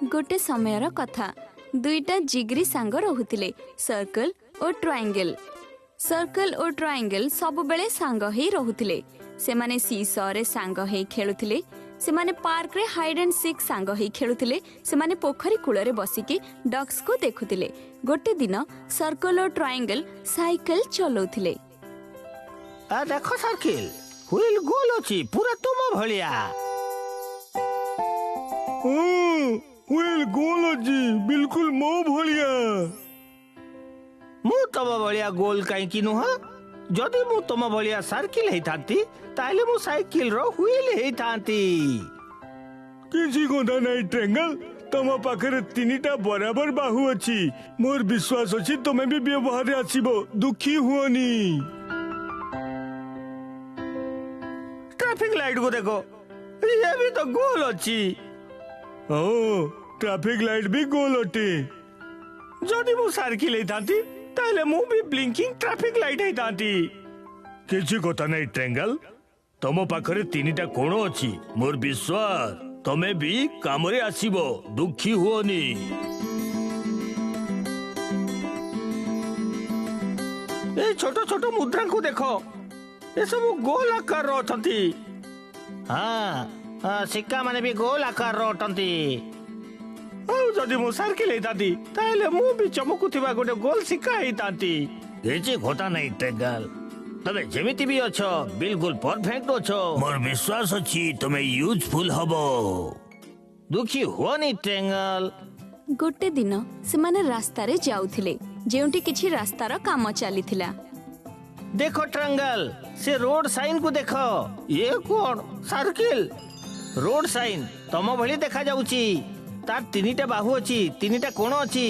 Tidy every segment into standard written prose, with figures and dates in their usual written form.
ଗୋଟେ ସମୟର କଥା, ଦୁଇଟା ଜିଗ୍ରୀ ସାଙ୍ଗ ରହୁଥିଲେ, ସର୍କଲ ଓ ଟ୍ରାଇଙ୍ଗେଲ। ସର୍କଲ ଓ ଟ୍ରାଇଙ୍ଗେଲ ସବୁବେଳେ ସାଙ୍ଗ ହେଇ ରହୁଥିଲେ। ସେମାନେ ସିସରେ ସାଙ୍ଗ ହେଇ ଖେଳୁଥିଲେ, ସେମାନେ ପାର୍କରେ ହାଇଡ୍ ଆଣ୍ଡ ସିକ୍ ସାଙ୍ଗ ହେଇ ଖେଳୁଥିଲେ, ସେମାନେ ପୋଖରୀ କୂଳରେ ବସିକି ଡକ୍ସକୁ ଦେଖୁଥିଲେ। ଗୋଟେ ଦିନ ସର୍କଲ ଓ ଟ୍ରାଇଙ୍ଗେଲ ସାଇକେଲ ଚଲଉଥିଲେ। ଦେଖ ସର୍କିଲ, ହୁଇଲ ଗୋଲ ଅଛି, ପୁରା ତୁମ ଭଳିଆ। ହୁଇଲ ଗୋଲ ଅଛି, ବିଲକୁଲ ମୋ ଭଳିଆ। ମୁଁ ତମ ଭଳିଆ ଗୋଲ କାହିଁକି ନୁହଁ? ଯଦି ମୁଁ ତମ ଭଳିଆ ସାର୍କିଲ ହେଇଥାନ୍ତି, ତାହେଲେ ମୁଁ ସାଇକେଲର ହୁଇଲ ହେଇଥାନ୍ତି। କିଛି କଥା ନାହିଁ ଟ୍ରେଙ୍ଗଲ, ତମ ପାଖରେ ତିନିଟା ବରାବର ବାହୁ ଅଛି। ମୋର ବିଶ୍ୱାସ ଅଛି ତମେ ବି ବ୍ୟବହାରରେ ଆସିବ, ଦୁଃଖୀ ହୁଅନି। ଟ୍ରାଫିକ ଲାଇଟ କୁ ଦେଖ, ଇଏ ବି ତ ଗୋଲ ଅଛି। ହଁ, ଟ୍ରାଫିକ ଲାଇଟ ବି ଗୋଲ ଅଟେ। ଯଦି ମୁଁ ସାର୍କିଲ ହେଇଥାନ୍ତି, ତାହେଲେ ମୁଁ ବି ବ୍ଲିଙ୍କିଂ ଟ୍ରାଫିକ ଲାଇଟ ହେଇଥାନ୍ତି। କିଛି କଥା ନାହିଁ ଟ୍ରେଙ୍ଗଲ, ତମ ପାଖରେ ତିନିଟା କୋଣ ଅଛି। ମୋର ବିଶ୍ୱାସ ତମେ ବି କାମରେ ଆସିବ, ଦୁଃଖୀ ହୁଅନି। ଏ ଛୋଟ ଛୋଟ ମୁଦ୍ରାଙ୍କୁ ଦେଖ, ଏସବୁ ଗୋଲ ଆକାରର ଅଛନ୍ତି। ହଁ, ସିକ୍କା ମାନେ ବି ଗୋଲ ଆକାରର ଅଟନ୍ତି। ଆଉ ଯଦି ମୁଁ ସାର୍କିଲ ହେଇଥାନ୍ତି, ତାହେଲେ ମୁଁ ବି ଚମକୁଥିବା ଗୋଟେ ଗୋଲ ସିକ୍କା ହେଇଥାନ୍ତି। କିଛି କଥା ନାହିଁ ଟ୍ରେଙ୍ଗଲ, ତମେ ଯେମିତି ବି ଅଛ ବିଲକୁଲ ପରଫେକ୍ଟ ଅଛ। ମୋର ବିଶ୍ୱାସ ଅଛି ତମେ ୟୁଜଫୁଲ ହବ। ଦୁଃଖୀ ହୁଅନି ଟ୍ରେଙ୍ଗଲ। ଗୋଟେ ଦିନ ସେମାନେ ରାସ୍ତାରେ ଯାଉଥିଲେ, ଯେଉଁଠି କିଛି ରାସ୍ତାର କାମ ଚାଲିଥିଲା। ଦେଖ ଟ୍ରାଙ୍ଗଲ, ସେ ରୋଡ ସାଇନ୍ କୁ ଦେଖ। ଇଏ କଣ ସାର୍କିଲ? ରୋଡ ସାଇନ୍ ତମ ଭଳି ଦେଖାଯାଉଛି। ତାର ତିନିଟା ବାହୁ ଅଛି, ତିନିଟା କୋଣ ଅଛି।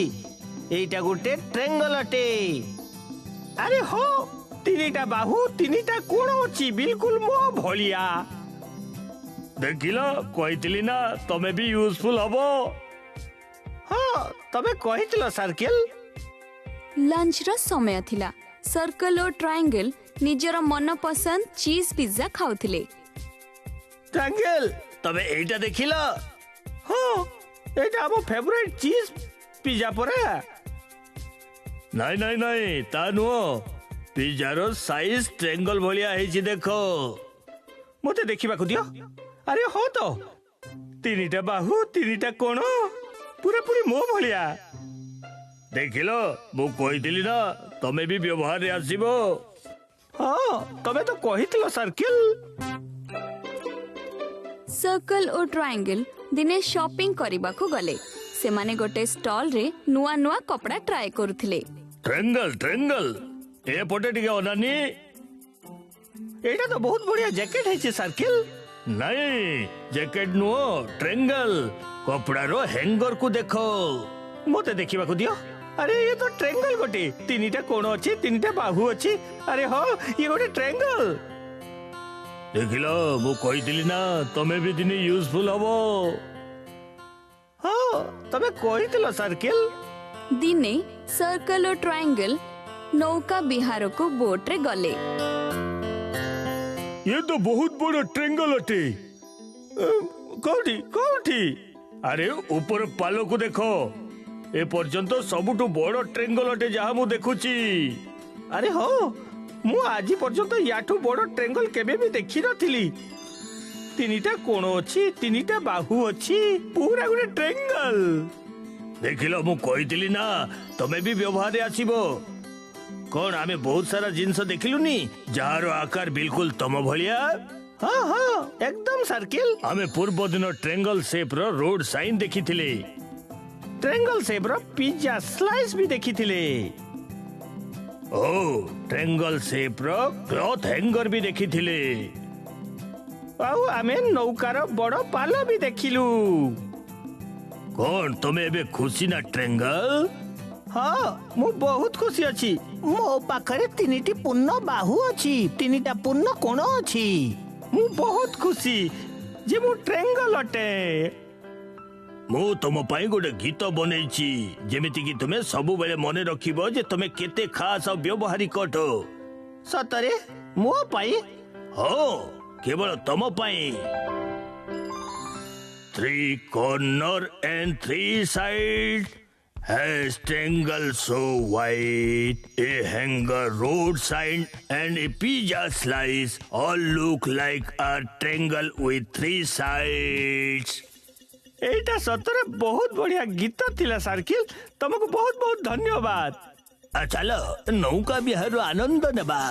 ଏଇଟା ଗୋଟେ ଟ୍ରେଙ୍ଗଲ ଅଟେ। ଆରେ ହଁ, ତିନିଟା ବାହୁ, ତିନିଟା କୋଣ ଅଛି, ବିଲକୁଲ ମୋ ଭଳିଆ। ଦେଖିଲ, କହିଥିଲି ନା ତମେ ବି ୟୁଜଫୁଲ ହବ। ହଁ, ତମେ କହିଥିଲ ସାର୍କିଲ। ଲଞ୍ଚର ସମୟ ଥିଲା। ସର୍କଲ ଓ ଟ୍ରାଇଙ୍ଗେଲ ନିଜର ମନପସନ୍ଦ ଚିଜ୍ ପିଜ୍ଜା ଖାଉଥିଲେ। ଟ୍ରାଙ୍ଗେଲ, ତମେ ଏଇଟା ଦେଖିଲ? ହଁ, ଏଇଟା ଆମ ଫେଭରାଇଟ ଚିଜ୍ ପିଜା ପରା। ନାଇଁ ନାଇଁ ନାଇଁ, ତା ନୁହଁ। ପିଜାର ସାଇଜ ଟ୍ରେଙ୍ଗଲ ଭଳିଆ ହେଇଛି, ଦେଖ। ମତେ ଦେଖିବାକୁ ଦିଅ। ଆରେ ହଁ ତ, ତିନିଟା ବାହୁ, ତିନିଟା କୋଣ, ପୁରାପୁରି ମୋ ଭଳିଆ। ଦେଖିଲ, ମୁଁ କହିଥିଲି ନା ତମେ ବି ବ୍ୟବହାରରେ ଆସିବ। ହଁ, ତମେ ତ କହିଥିଲ ସାର୍କିଲ। ସର୍କଲ ଓ ଟ୍ରାଇଙ୍ଗେଲ ଦିନେ ସପିଂ କରିବାକୁ ଗଲେ। ସେମାନେ ଗୋଟେ ଷ୍ଟଲରେ ନୂଆ ନୂଆ କପଡ଼ା ଟ୍ରାଏ କରୁଥିଲେ। ଟ୍ରେଙ୍ଗଲ, ଟ୍ରେଙ୍ଗଲ, ଏପଟେ ଟିକେ ଅନାନି। ଏଇଟା ତ ବହୁତ ବଢିଆ ଜ୍ୟାକେଟ ହେଇଛି ସାର୍କିଲ। ନାଇଁ, ଜ୍ୟାକେଟ ନୁହଁ ଟ୍ରେଙ୍ଗଲ, କପଡ଼ାର ହ୍ୟାଙ୍ଗର କୁ ଦେଖ। ମତେ ଦେଖିବାକୁ ଦିଅ। ଆରେ ଇଏ ତ ଟ୍ରେଙ୍ଗଲ ଗୋଟେ, ତିନିଟା କୋଣ ଅଛି, ତିନିଟା ବାହୁ ଅଛି। ଆରେ ହଁ, ଇଏ ଗୋଟେ ଟ୍ରେଙ୍ଗଲ। ଦେଖିଲ, ମୁଁ କହିଥିଲି ନା ତମେ ବି ଦିନେ ୟୁଜଫୁଲ ହବ। ହଁ, ତମେ କହିଥିଲ ସାର୍କିଲ। ଦିନେ ସର୍କଲ ଓ ଟ୍ରାଇଙ୍ଗେଲ ନୌକା ବିହାରକୁ ବୋଟରେ ଗଲେ। ଇଏ ତ ବହୁତ ବଡ ଟ୍ରେଙ୍ଗଲ ଅଟେ। କୋଉଠି କୋଉଠି? ଆରେ ଉପର ପାଲକୁ ଦେଖ, ଏ ପର୍ଯ୍ୟନ୍ତ ସବୁଠୁ ବଡ ଟ୍ରେଙ୍ଗଲ ଅଟେ ଯାହା ମୁଁ ଦେଖୁଛି। ଆରେ ହଁ, ମୁଁ ଆଜି ପର୍ଯ୍ୟନ୍ତ ୟାଠୁ ବଡ ଟ୍ରେଙ୍ଗଲ କେବେ ବି ଦେଖିନଥିଲି। ତିନିଟା କୋଣ ଅଛି, ତିନିଟା ବାହୁ ଅଛି, ପୁରା ଗୋଟେ ଟ୍ରେଙ୍ଗଲ। ଦେଖିଲ, ମୁଁ କହିଥିଲି ନା ତମେ ବି ବ୍ୟବହାରରେ ଆସିବ। କଣ ଆମେ ବହୁତ ସାରା ଜିନିଷ ଦେଖିଲୁନି ଯାହାର ଆକାର ବିଲକୁଲ ତମ ଭଳିଆ? ହଁ ହଁ, ଏକଦମ ସାର୍କିଲ। ଆମେ ପୂର୍ବ ଦିନ ଟ୍ରେଙ୍ଗଲ ସେପ୍ ର ରୋଡ ସାଇନ୍ ଦେଖିଥିଲେ, ଟ୍ରେଙ୍ଗଲ ସେପ୍ ର ପିଜା ସ୍ଲାଇସ୍ ବି ଦେଖିଥିଲେ, ଓ ଟ୍ରେଙ୍ଗଲ ସେପ୍ ର କ୍ଲଥ ହ୍ୟାଙ୍ଗର ବି ଦେଖିଥିଲେ, ଆଉ ଆମେ ନୌକାର ବଡ ପାଲ ବି ଦେଖିଲୁ। କଣ ତମେ ଏବେ ଖୁସି ନା ଟ୍ରେଙ୍ଗଲ? ହଁ, ମୁଁ ବହୁତ ଖୁସି ଅଛି। ମୋ ପାଖରେ ତିନିଟି ପୂର୍ଣ୍ଣ ବାହୁ ଅଛି, ତିନିଟା ପୂର୍ଣ୍ଣ କୋଣ ଅଛି। ମୁଁ ବହୁତ ଖୁସି ଯେ ମୁଁ ଟ୍ରେଙ୍ଗଲ ଅଟେ। ମୁଁ ତମ ପାଇଁ ଗୋଟେ ଗୀତ ବନେଇଛି, ଯେମିତିକି ତୁମେ ସବୁବେଳେ ମନେ ରଖିବ ଯେ ତମେ କେତେ ଖାସ ଆଉ ବ୍ୟବହାରିକ ଅଟ। ସତରେ ମୋ ପାଇଁ? ହଁ, କେବଳ ତମ ପାଇଁ। Three corner and three side has triangle so wide. A hanger, road sign and a pizza slice all look like a triangle with three sides. ଏଇଟା ସତରେ ବହୁତ ବଢିଆ ଗୀତ ଥିଲା ସାର୍କିଲ, ତମକୁ ବହୁତ ବହୁତ ଧନ୍ୟବାଦ। ଚାଲ ନୌକା ବିହାର ଆନନ୍ଦ ନେବା।